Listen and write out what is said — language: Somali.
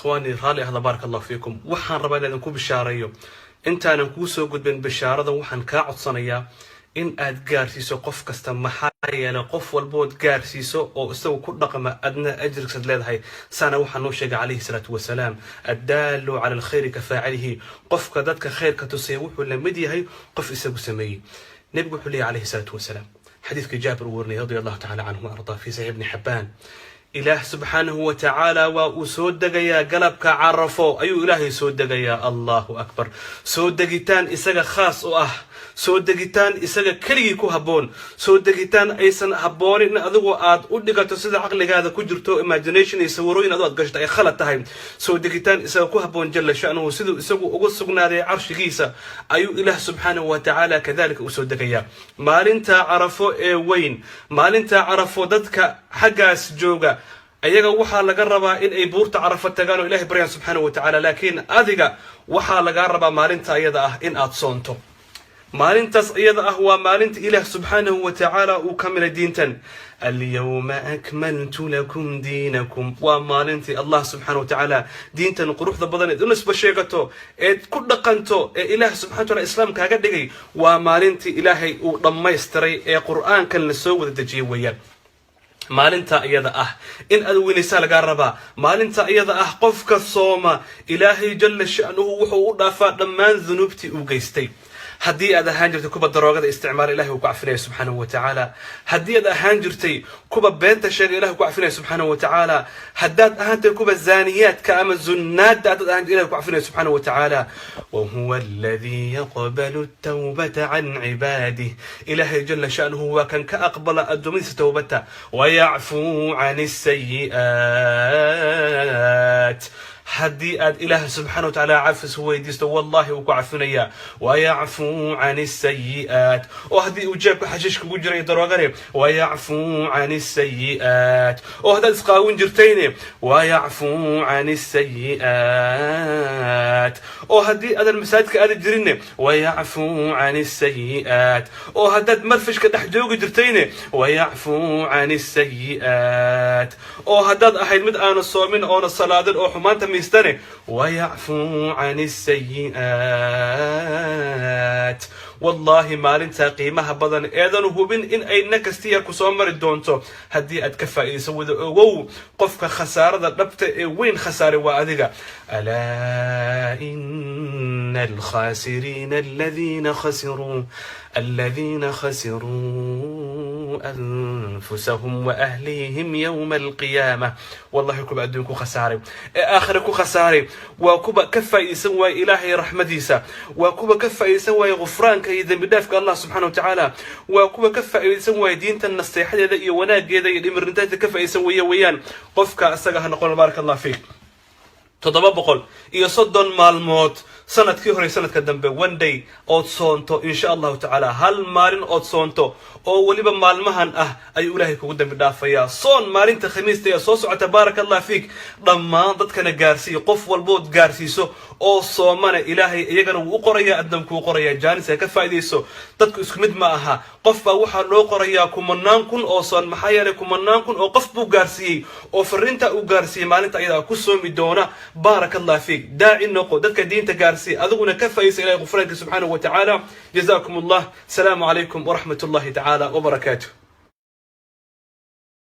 Ikhwaani, raalli ahda, baaraka Allahu fiikum. Waxaan rabaa inaan idinku bishaareeyo. Intaanan kuu soo gudbin bishaaradan, waxaan kaa codsanayaa in aad gaarsiiso qof kasta. Maxaa yeelay, qof walbood gaarsiiso oo isagu ku dhaqma, adna ajrigsad leedahay. Saana waxaa noo sheegay calayhi salaatu wasalaam: الدال على الخير كفاعله. Qofka dadka khayrka tusaya wuxuu la mid yahay qof isagu sameeyey. Nebigu wuxuu leeyahy calayhi salaatu wasalaam, xadiidka Jaabir uu warinay رضي الله تعالى عنه وأرضاه في صحيح Ibni Xabbaan: Ilaah subxaanahu wa tacaala waa uu soo degayaa. Galabka Carafo ayuu Ilaahay soo degayaa. Allahu akbar! Soo degitaan isaga khaas u ah, soo degitaan isaga keligii ku habboon, soo degitaan aysan habboonin in adigu aad u dhigato sida caqligaada ku jirto, imagination iyo sawirooyin adu aad gashto ay khalad tahay. Soo degitaan isaga ku habboon جل شأنه, siduu isagu ugu sugnaaday carshigiisa ayuu Ilaah subxaanahu wa tacaala kadalika usoo degayaa maalinta Carafo ee weyn. Maalinta Carafo dadka xaggaas jooga ayaga waxaa laga rabaa in ay buurta Carafo tagaan oo Ilahay baryaan subxaanahu wa tacaala, laakiin adiga waxaa lagaa rabaa maalinta iyada ah in aad soonto. Maalintaas iyada ah waa maalinta Ilaah subxaanahu wa tacaala uu ka milay diintan. اليوم أكملت لكم دينكم. Waa maalintii Allah subxaana wa tacaala diintan quruxda badan eed u nisba sheegato, eed ku dhaqanto, ee Ilaah subxana wa taala Islaam kaaga dhigay, waa maalintii Ilaahay uu dhammaystiray ee Qur'aankan la soo wada dejiyay weeyaan. Maalinta iyada ah in aad weynaysaa lagaa rabaa. Maalinta iyada ah qofka sooma, Ilaahay جل شأنه wuxuu u dhaafaa dhammaan dunuubtii uu geystay. Haddii aad ahaan jirtay kuwa daroogada isticmaala, Ilahay uu ku cafinaya subxaanahu wa tacaala. Haddii aad ahaan jirtay kuwa beenta sheega, Ilahay ku cafinaya subxaanahu wa tacaala. Haddaad ahaantay kuwa zaaniyaadka ama zunaadda haddaad ahaan, Ilahay ku cafinaya subxaanahu wa tacaala. وهو الذي يقبل التوبة عن عباده. Ilaahay جل شأنه waa kan ka aqbala addoommadiisa towbata. ويعفو عن السيئات. Haddii aad Ilaah subxana wa tacaala cafis weydiisto, wallahi wuu ku cafinayaa. ويعفو عن السيئات. Oo haddii uu jeebka xashiish kugu jiray, daroogane, ويعفو عن السيئات. Oo haddaad isqaawin jirtayne, ويعفو عن السيئات. Oo haddii aadan masaajidka aadi jirinne, ويعفو عن السيئات. Oo haddaad marfishka dhex joogi jirtayne, ويعفو عن السيئات. Oo haddaad ahayd mid aana soomin oona salaadin oo xumaanta miistane, ويعفو عن السيئات. Wallaahi, maalintaa qiimaha badan eedan hubin in ay nakastiya ku soo mari doonto, haddii aad ka faa'iidayso, wada ogow, qofka khasaarada dhabta ee weyn khasaare waa adiga. ألا إن الخاسرين الذين خسروا أنفسهم وأهليهم يوم القيامة. Wallahi, kuba adduun ku khasaaray ee aakhire ku khasaaray waa kuba ka faa'iidaysan waaya Ilaahay raxmadiisa, waa kuwa ka faa'iidaysan waaya gufraanka iyo dembi dhaafka Allah subxana wa tacaala, waa kuwa ka faa'iidaysan waaya diinta naseexadeeda iyo wanaageeda iyo dhimirintaanta ka faa'iidaysan weeye weeyaan. Qofka isaga ha noqon. Baaraka Allah fiik. 730 maalmood sanadkii hore, sanadka dambe one day ood soonto, insha Allahu tacaala, hal maalin ood soonto oo weliba maalmahan ah ayuu Ilaahay kugu dambi dhaafayaa. Soon maalinta Khamiista ee soo socota. Baaraka Allah fiik. Dhammaan dadkana gaarsiiyo. Qof walbood gaarsiiso oo soomana, Ilaahay iyagana wuu u qorayaa, adna kuu qorayaa. Jaanis ha ka faa'iidayso. Dadku isku mid ma aha. Qof baa waxaa loo qorayaa kumanaan kun oo soon, maxaa yeelay kumanaan kun oo qof buu gaarsiiyey oo fariinta uu gaarsiiyey maalinta ayadaa ku soomi doona. Baaraka Allah fiik. Daaci noqo, dadka diinta gaarsiiy, adiguna ka faa'iidaysa Ilahay qufraanka subxaanahu wa tacaala. جزاكم الله. السلام عليكم ورحمة الله تعالى وبركاته.